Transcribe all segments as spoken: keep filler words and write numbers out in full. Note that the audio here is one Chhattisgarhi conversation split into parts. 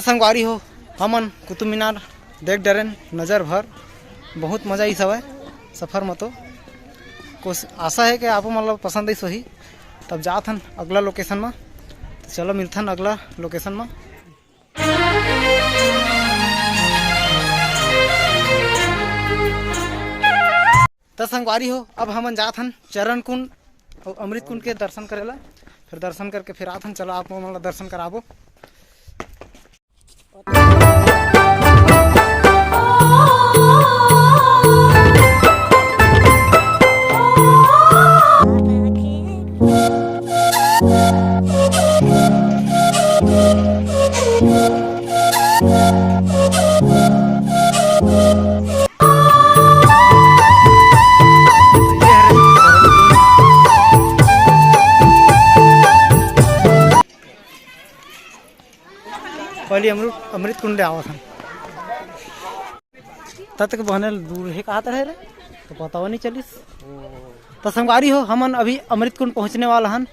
संगवारी हो, हमन कुतुब मीनार देख डरेन नजर भर। बहुत मजा आइस हवय सफर म तो। कोस-, आशा हे कि आपो मन ल पसंद आइस होही। तब जात हन अगला location म। तो चलो मिलथन अगला location म। त संगवारी हो, अब हमन जात हन चरण कुंड अउ अमृत कुंड के दर्शन करे ला। फिर दर्शन करके फिर आत हन। चलो आप मन ला दर्शन कराबो। पहली अमृत, अमृत कुंड ले आवत हन। तब तक बहने दूर हे कहात रहे रे, तो पता नहीं चलिस। तो संगवारी हो, हमन अभी अमृत कुंड पहुँचने वाला हन।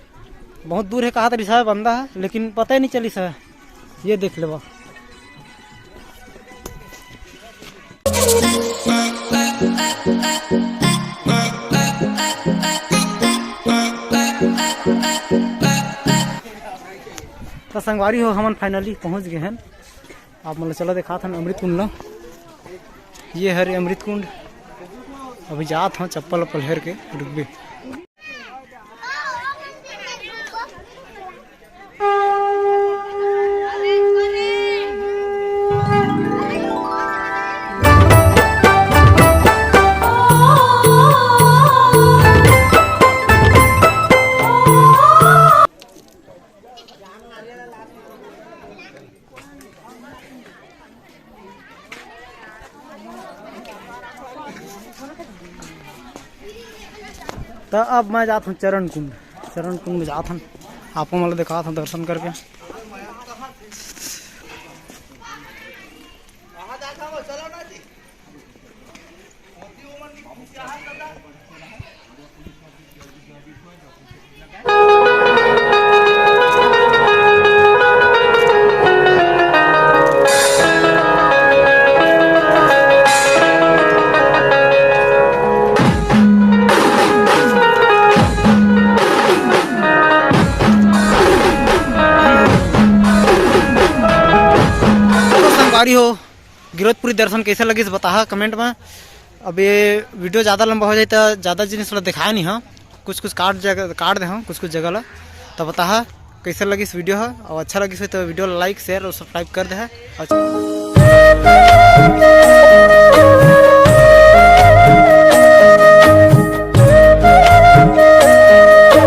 बहुत दूर हे कहात रिसा बंदा है, लेकिन पता ही नहीं चलिस है। ये देख लेवा। तो संगवारी हो, हमन finally पहुँच गए हैं। आप मन ल चला देखात हन अमृत कुंड ल। ये हरे अमृत कुंड। अभी जात हन चप्पल वप्पल हेर के रुकबे। त अब मैं जात हूँ चरण कुंड। चरण कुंड में जात हूँ, आपको मतलब दिखात हूँ दर्शन करके। संगवारी हो, गिरौदपुरी दर्शन कैसे लगिस बताहा comment में। अब ये video ज़्यादा लंबा हो जाए तो ज़्यादा जिनिस ला दिखाए नहीं हाँ, कुछ कुछ काट जगह काट दे हाँ, कुछ कुछ जगह ला। तो बताहा कैसे लगिस video हा, और अच्छा लगिस हो तो video ला like, share और subscribe कर दे हा। और